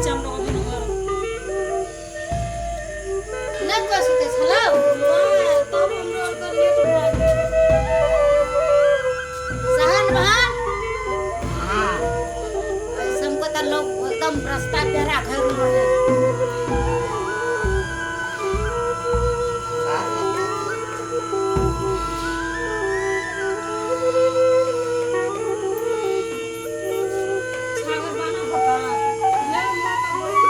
छै हमरा अभी घर। नहि कोइ सुतै छलौ? नहि, तब हमरो आरके लेट भऽ गेल। सहन बहन हाँ, ऐसन को तऽ लोग एकदम रास्ता पेरा घर में रहे। छागर बाना होता ले माता बड़ी।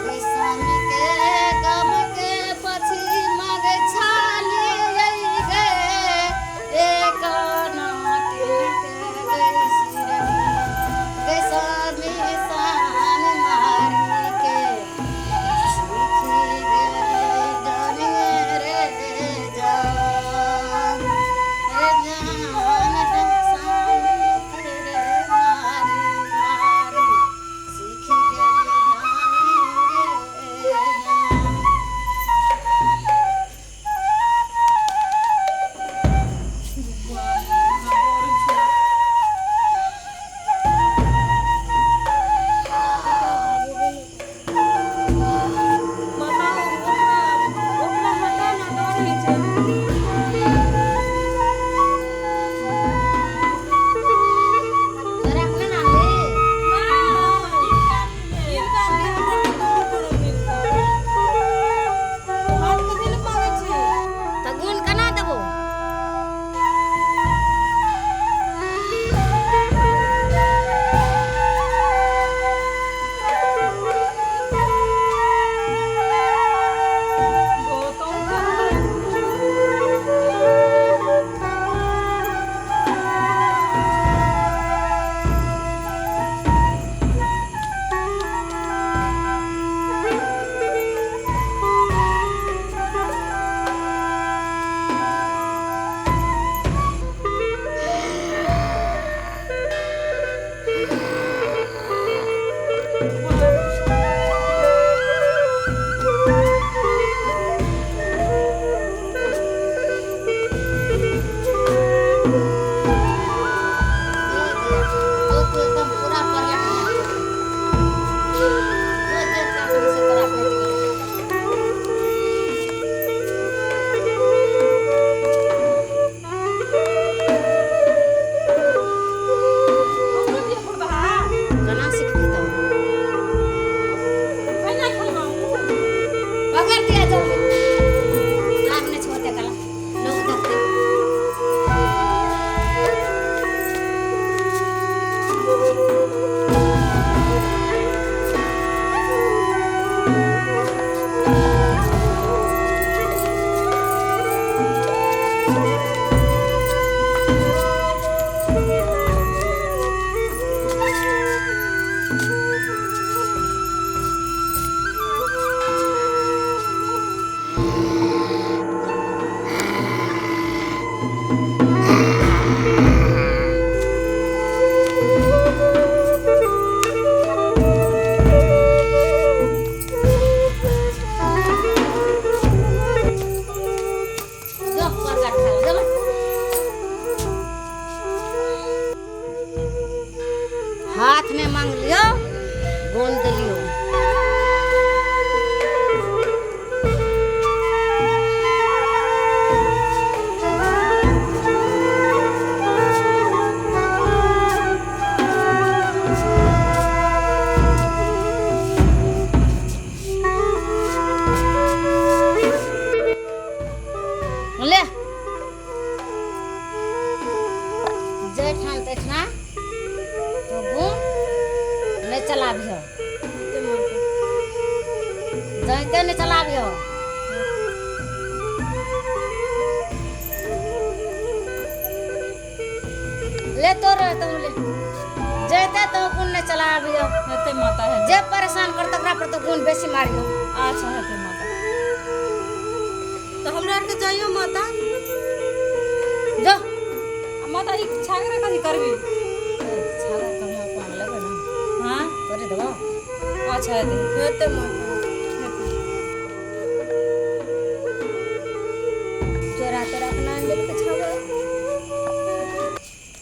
किसान के गम के પછી मग छाली गे, एक नातिन के गई सिरनी गे, सामी सान मारी के सीखी गेली जाने रे जान रे जान सामी के रे मारी मारी सीखी गेली जानी रे जान। माता, ओकरा ओकरा हटा ना, डर होइ छै। तोरा अपने नाम ले। हिनका भी हमर के दुनू करो मिलता हाथ कथी लए मांगै छी? तऽ गुण केना देबो? गो तों कर। जो तू एकदम पूरा पढ़ल जो जे चाहबी से तोरा भेट गेलौ। हमरो दिअ पड़ता। केना सिखबी तब? पहिने खेलबा। पकड़ दिया जल्दी, लाभ नहि छौ ओते कला, लोग देखतै। जो बर्गर खा लो, जो। हाथ में मांग लियो, गोंद दिलियो। ले जैठान तैठना तो गुण नहीं चलाबिहो, जैते नहीं चलाबिहो। ले तो रह तू ले, जैते तो गुण नहीं चलाबिहो। हेतै माता, हेतै। जे परेशान कर तकरा पर तो गुण बेसी मारियो। अच्छा, हेतै माता। तऽ हमरा आरके जाइयो माता। जो। आ माता, ई छागरा कथी करबी? छागर के हम अपन लेबै ने। हाँ। तोरे देबो। अच्छा, हेतै। हेतै माता, हेतै। चोरा देलकै छागर।